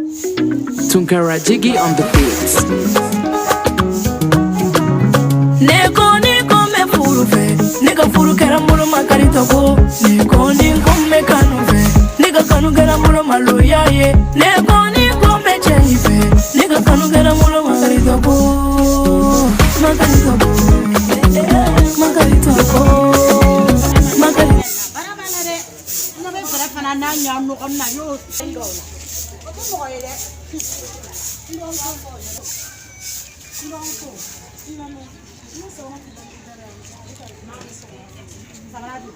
Tunkara Jiggy on the beats. Ne ko ni ko n bɛ furu fɛ, ne ka furu kɛra n bolo ma karitɔ ko. Ne ko ni ko n bɛ kanu fɛ, ne ka kanu kɛra n bolo maloya ye. Ne ko ni ko n bɛ cɛ in fɛ, ne ka kanu kɛra n bolo ma karitɔ ko. Ma karitɔ ko. Ma karitɔ ko. Ma karitɔ. Baara b'a la dɛ. N bɛ fɛɛrɛ fana n'a ɲa nɔgɔ na y'o fɛn dɔw la. O tɛ mɔgɔ ye dɛ. N dɔgɔmuso, n dɔgɔmuso, n lamɛn. Ne sɔgɔma tɛ ban da la. Sabara dun.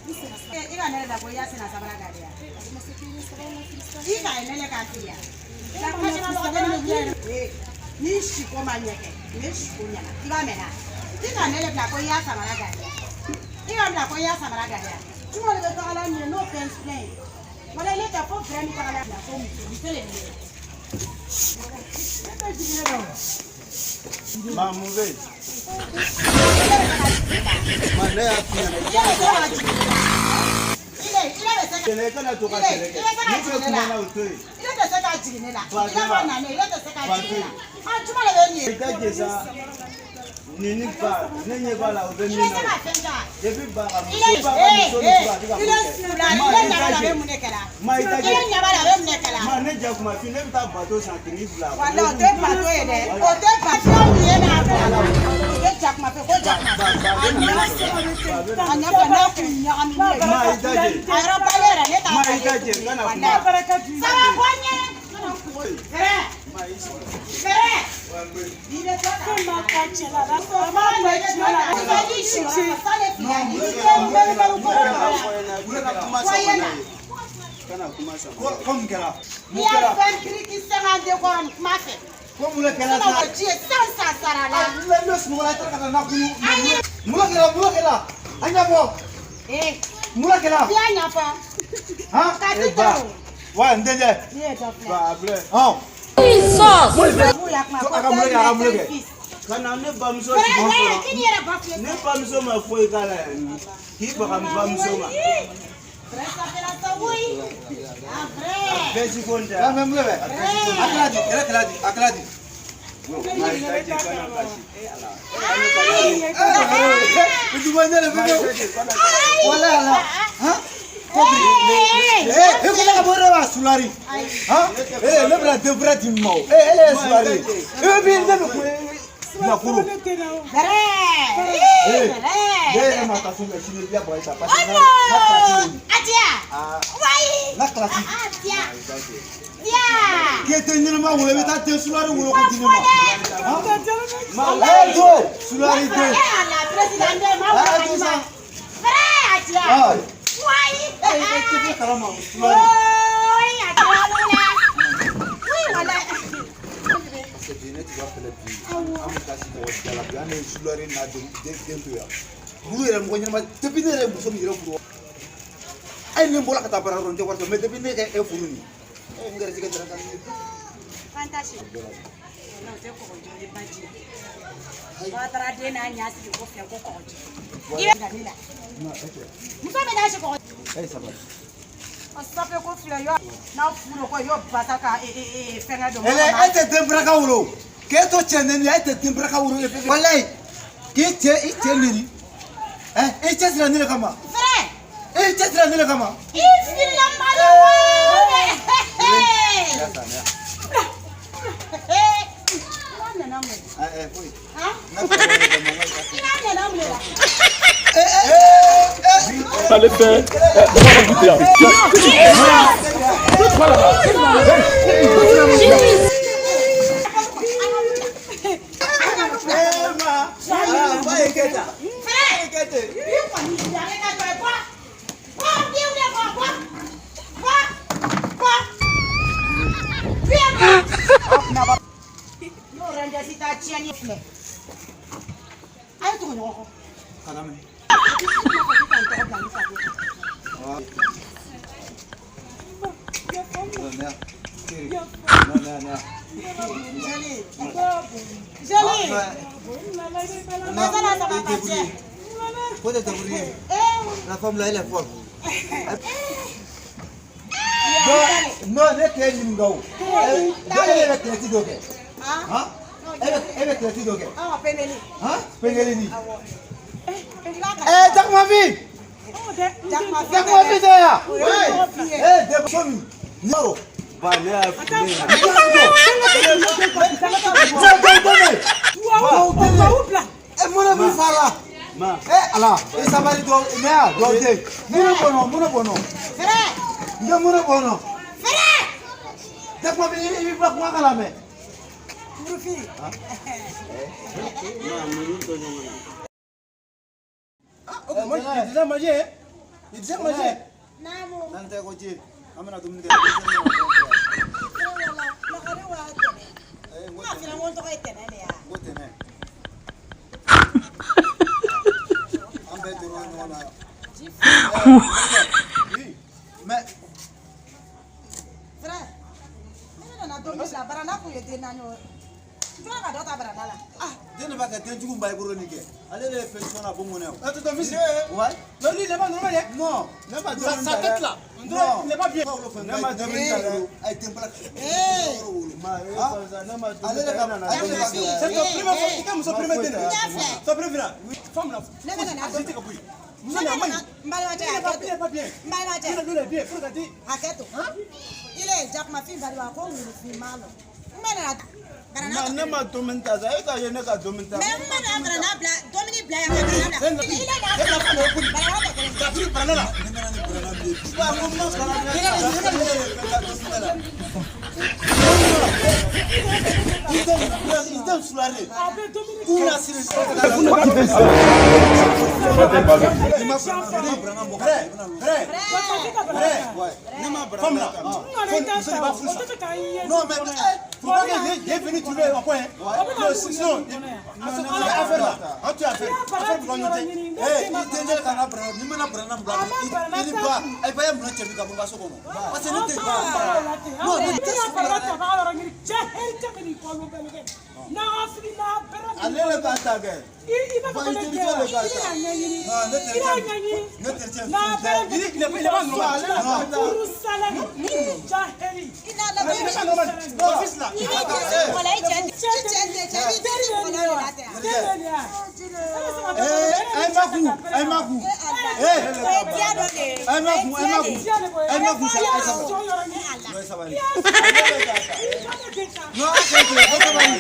I ka ne la ko i y'a senna sabara ka di yan. I ka ne le k'a fili yan. Ni siko ma ɲɛ kɛ, ne siko ɲɛna. I b'a mɛn na. I ka ne le bila ko i y'a samara ka di yan. I ka bila ko i y'a samara ka di yan. Juma de bɛ taga la nin ye n'o fɛn filɛ ye. Wala ne tɛ fo fɛrɛ min taga la bila ko muso muso de bɛ ne. Ne tɛ jigin ne la o. Maa mun bɛ yen? Ma ne y'a f'i ɲɛna. I bɛ se ka jigin ne la. I bɛ se ka. Kɛlɛ i kana to ka kɛlɛ kɛ. I bɛ se ka N'i bɛ jigin ne kuma la. na o to yen. I tɛ se ka jigin ne la. I b'a fɔ na ne, i tɛ se ka jigin ne la. Ah, juma de bɛ nin ye. I da je sa. Nin ni ba ne ɲɛ b'a la o bɛ I min bɛ se na. ka fɛn kɛ. Depuis ba ka I muso ba ka muso ni ba a bɛ ka bɛ mun kɛ. sula, Ma i bɛ i ɲaba da la a bɛ je. mun de kɛra? Ma i da I je. bɛ ɲaba la a bɛ mun de kɛra? Ma ne ja kuma fi ne bɛ taa bato san kini fila. Wala o tɛ bato ye dɛ. O tɛ bato min ye n'a bila la. O tɛ jakuma fɛ ko jakuma fɛ. A ɲɛ a ɲɛ fɛ n'a kun ɲagami ne ye. Ma i da je. A yɔrɔ balen yɛrɛ ne t'a Ma i da je n kana kuma. Saba bɔ n ɲɛ. Fɛrɛ. Ma i sigi. Fɛrɛ. Wa n bɛ. I bɛ dɔ ta. Ma ka cɛ la. I si yɔrɔ la sale fila ye. Kana kuma sama n'a ye. Kana kuma sama. Ko mun kɛra? N'i Mun y'a kɛra? fɛn kiriki sɛgɛn de kɔrɔ nin kuma fɛ. Ko mun de kɛra Sinon sa? o ji ye san san sara la. Ne bɛ sunɔgɔ la, i taara ka taa na kunu. Mun de kɛra? Mun de kɛra? An ɲɛfɔ. Ee, Mun de kɛra? i y'a ɲɛfɔ. Han? Ka E ti ba. tɛ o. Wa n denkɛ. N'i ye dɔ filɛ. Ba a filɛ. Hɔn. Mun y'a kuma A ka mun de kɛ? A ka mun de kɛ? Ka na ne bamuso Fɛrɛ sigi fɛrɛ kɔrɔ. k'i ni yɛrɛ ba filɛ. Ne bamuso ma foyi k'a la yan. K'i baga n bamuso ma. Fɛrɛ sanfɛla sa woyi. Ah fɛrɛ. Bɛɛ si ko n tɛ. An bɛ mun de bɛ? A kɛra di? Kɛlɛ kɛra di? A kɛra di? Ma i da je kana kasi. E Ala. Eh, dugu ne de bɛ. Wala ala. Han? Eh, e ko ne ka bɔ ne b'a sulari. Han? Eh, ne bɛna den fura di ma o. Eh, ele ye sulari. Eh, bi ne bɛ kun bilakoro. Fɛrɛ. Eh, Fɛrɛ. ne yɛrɛ ma taa so mɛ sini i bɛ bɔ sa parce que na kilasi Adiya. Ah. Wayi. Na kilasi. Adiya. Diya. K'e tɛ ɲɛnama wolo i bɛ taa den sulari wolo ko di ne ma. Han? Eh, do sulari den. Eh ala président de ma Ah, wolo tout ça. Fɛrɛ adiya. Ah. Wayi. Eh, i tɛ foyi kalama sulari. Oyi adiya wala. Oui wala. Parce que bi ne tun b'a fɛnɛ bi an bɛ taa si mɔgɔ da la bi an bɛ sulari n'a den to yan. Olu yɛrɛ mɔgɔ ɲɛnama depuis ne yɛrɛ ye muso min yɛrɛ furu hali ni n bɔra ka taa baara yɔrɔ n tɛ wari sɔrɔ mais depuis ne ka e furu nin n garisɛgɛ dara ka ɲɛ. Fantasy. Wala o tɛ kɔgɔji o ye baji ye. Ba taara den n'a ɲɛ sigi ko filɛ ko kɔgɔji. I bɛ na ne la. Muso bɛ n'a si kɔgɔji. E sabali. A safe ko filɛ yɔ n'a furu ko yɔ basa ka fɛngɛ don. Ele e tɛ den baraka wolo k'e to cɛ neni e tɛ den baraka wolo walayi k'i cɛ i cɛ neni ɛ i cɛ sira ne de kama Fɛrɛ. e cɛ sira ne de kama. I filila malo. I nana mun de? Ɛ foyi. Han? I n'a nana mun de la? Allez faire. E ma. Ah, ba ye kɛ tan. Fɛrɛ. Ba ye kɛ ten. I kɔni yɛrɛ ka jɔ ye bɔ. Bɔ denw de bɔ bɔ. Bɔ. Bɔ. Biyɛn bɔ. N'o rɛndɛsi ta tiɲɛni filɛ. A ye tugu ɲɔgɔn kɔ. Kana minɛ. I m'a fɔ k'i ka n tɔgɔ bila ni papiye kan. Jeli. Jeli. Masala ça va pas bien. Faut te débrouiller. Eh. La femme là, elle est folle. Non, ne t'e ɲininka o. E bɛ tɛrɛti dɔ kɛ. Han? E bɛ tɛrɛti dɔ kɛ. Awɔ, pengeli. Han? Pengeli ni. Awɔ. Eh, Jakuma Fin! Jakuma Fin. Jakuma Fin tɛ yan? O ye mɔgɔ fin ye. Eh, denmuso min. Yɔrɔ. Ba ne y'a fili. Eh, mun de b'i fa la? Eh, Ala, i sabali dɔ, ne y'a dɔ den. Mun de bɔnɔ, mun de bɔnɔ? Frère. N tɛ mun de bɔnɔ? Frère. Jakuma Fin, i b'i ba kuma kala mɛ. Wurufin. Ah, moi j'ai déjà mangé, hein. J'ai déjà mangé. Naamu. N'an tɛ ko ji, an bɛna dumuni kɛ. Frère wala, lagare wa tɛnɛ. N b'a f'i ɲɛna ko n tɔgɔ ye Tɛnɛ de ya. N ko tɛnɛ. An bɛɛ donna ɲɔgɔn na. Oui, mais Frère, ne nana don min bila baranda kun ye den naani ye. N tora ka dɔ ta baranda la. Ah, den de b'a kɛ den jugu b'a bolo nin kɛ. Ale de ye fɛn sɔn na bon kɔnɔ. Ah, ton fils. Ouais. Non, lui, il n'est pas normal, hein. Non, ne ma Sa tête là, on dirait qu'il n'est pas bien. Ne ma dumuni ta dɛ. A ye den bala. Ee. Ale de ka ale de ka C'est ton premier fois, i ka muso premier den. Ton premier là. Femme là. Ne bɛ na A tɛ ka bɔ yen. Muso Ne nin a bɛ man na ɲi. n balimakɛ Il n'est pas hakɛ il n'est to. pas bien. N balimakɛ. Lui, il est bien. Faut regarder. Hakɛ to. Ile Jakuma Fin balima ko wurufin ma lɔ. N bɛ na baranda Ne ma dumuni ta sa, e ka ye ne ka dumuni ta. Mais n bɛ na baranda bila dumuni bila yan ka baranda bila. Ile n'a baranda tɔ kelen. T'as pris baranda là. Ne nana ni baranda min ye. Ba ko n ma baranda min ye. I tɛ sulare. K'u la siri. I ma baranda bɔ. Frère, frère, frère. Ne ma baranda. Femme là. Faut muso de b'a furu sa. Non mais Faut pas que j'ai venu trouver un point. Non, sinon, affaire là. An tu affaire. Affaire bɔ ɲɔgɔn cɛ. Eh, i denkɛ kana baranda, n'i mana baranda bila, i ni ba, i ba ye minɛ cɛ min ka bɔ n ka so kɔnɔ. Parce que ne tɛ ba. Non, ne tɛ sɔn baranda. Ale de b'a ta kɛ. Ba i terikɛ de b'a ta. Non, ne terikɛ. Ne terikɛ. Il n'est pas normal. Ale de b'a ta. I n'a la Il n'est pas normal. Ton fils là. I b'i cɛ mɔgɔ la i cɛ tɛ i cɛ tɛ cɛ i b'i teri mɔgɔ la o de la tɛ. Eh, ayi ma kun, ayi ma kun. Eh, O ye diya dɔ de ye. ayi ma kun, ayi ma kun. Ayi ma kun sa, ayi sabali. Non, sabali. Non, a kɛ ten, ayi sabali.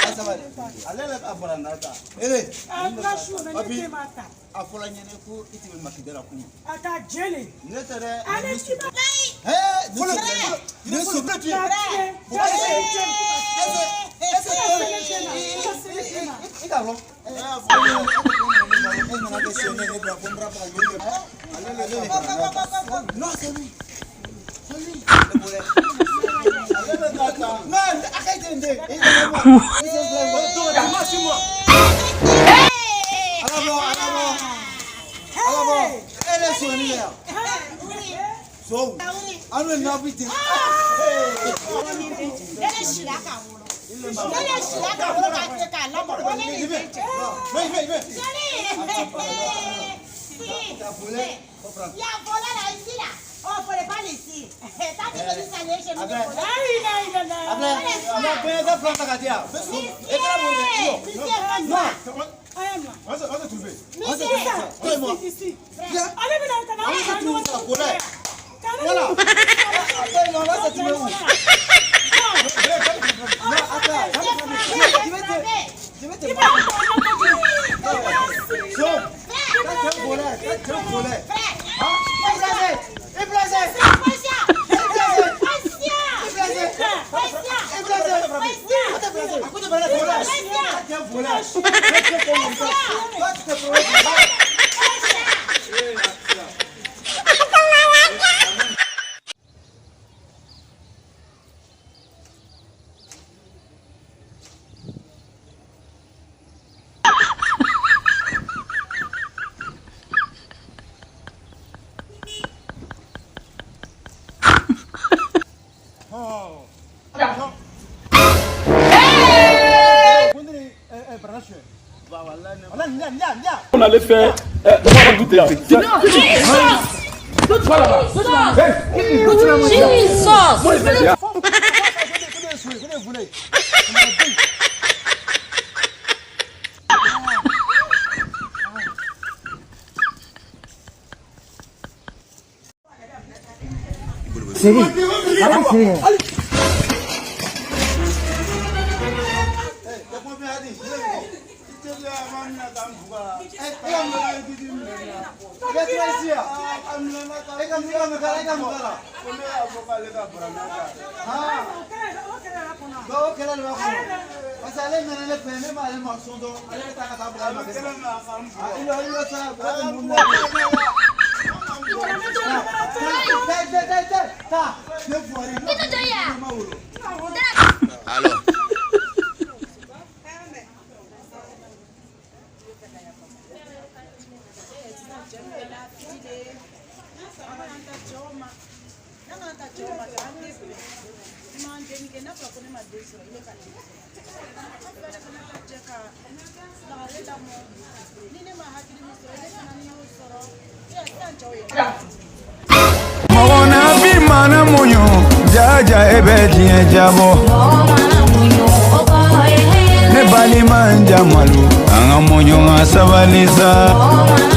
Ayi sabali. Ale de ka baranda ta. Ele, a fɔra ɲɛnɛ ko i tun bɛ makida la kunun. Ne tɛ dɛ. Eh, ne so tu es. I ka lɔn. E nana kɛ sɛnɛ ne bila ko n bɔra ka joli kɛ. Ale de ne baranda ta. Non, c'est lui. C'est lui. Ale de k'a ta. Non, a ka ɲi ten. Moi, suis-moi. Ala bɔ, ala bɔ. Ala bɔ. E de sɔnni ye yan. Sow. An bɛ na bi ten. Ne de sira k'a wolo. Ne de sira k'a wolo k'a kɛ k'a lamɔ ko ne de den cɛ. Viens, viens, viens. Joli. Il y a un voleur là ici là. Oh, faut pas ici. T'as dit que tu allais chez nous. Ablaye, an bɛ da fila ta k'a di yan. E kɛra mun kɛ? Monsieur, Non. On va se trouver. Monsieur. Toi et moi. Viens. On va se trouver ça, colère. Voilà. Toi et moi, on va se trouver où? Non, attends. Je vais te. So, ça c'est un voleur, ça c'est un voleur. Hein? Il blasé, il blasé. Il blasé. Il blasé. Il blasé. Ça c'est un voleur. Toi, tu te promets. On allait faire. Toi là-bas. Hey, Jesus. Alors. Mɔgɔ bi mana muɲu jaja e bɛ diɲɛ jabɔ ne balima n jamalu an ka muɲu ka sabali sa.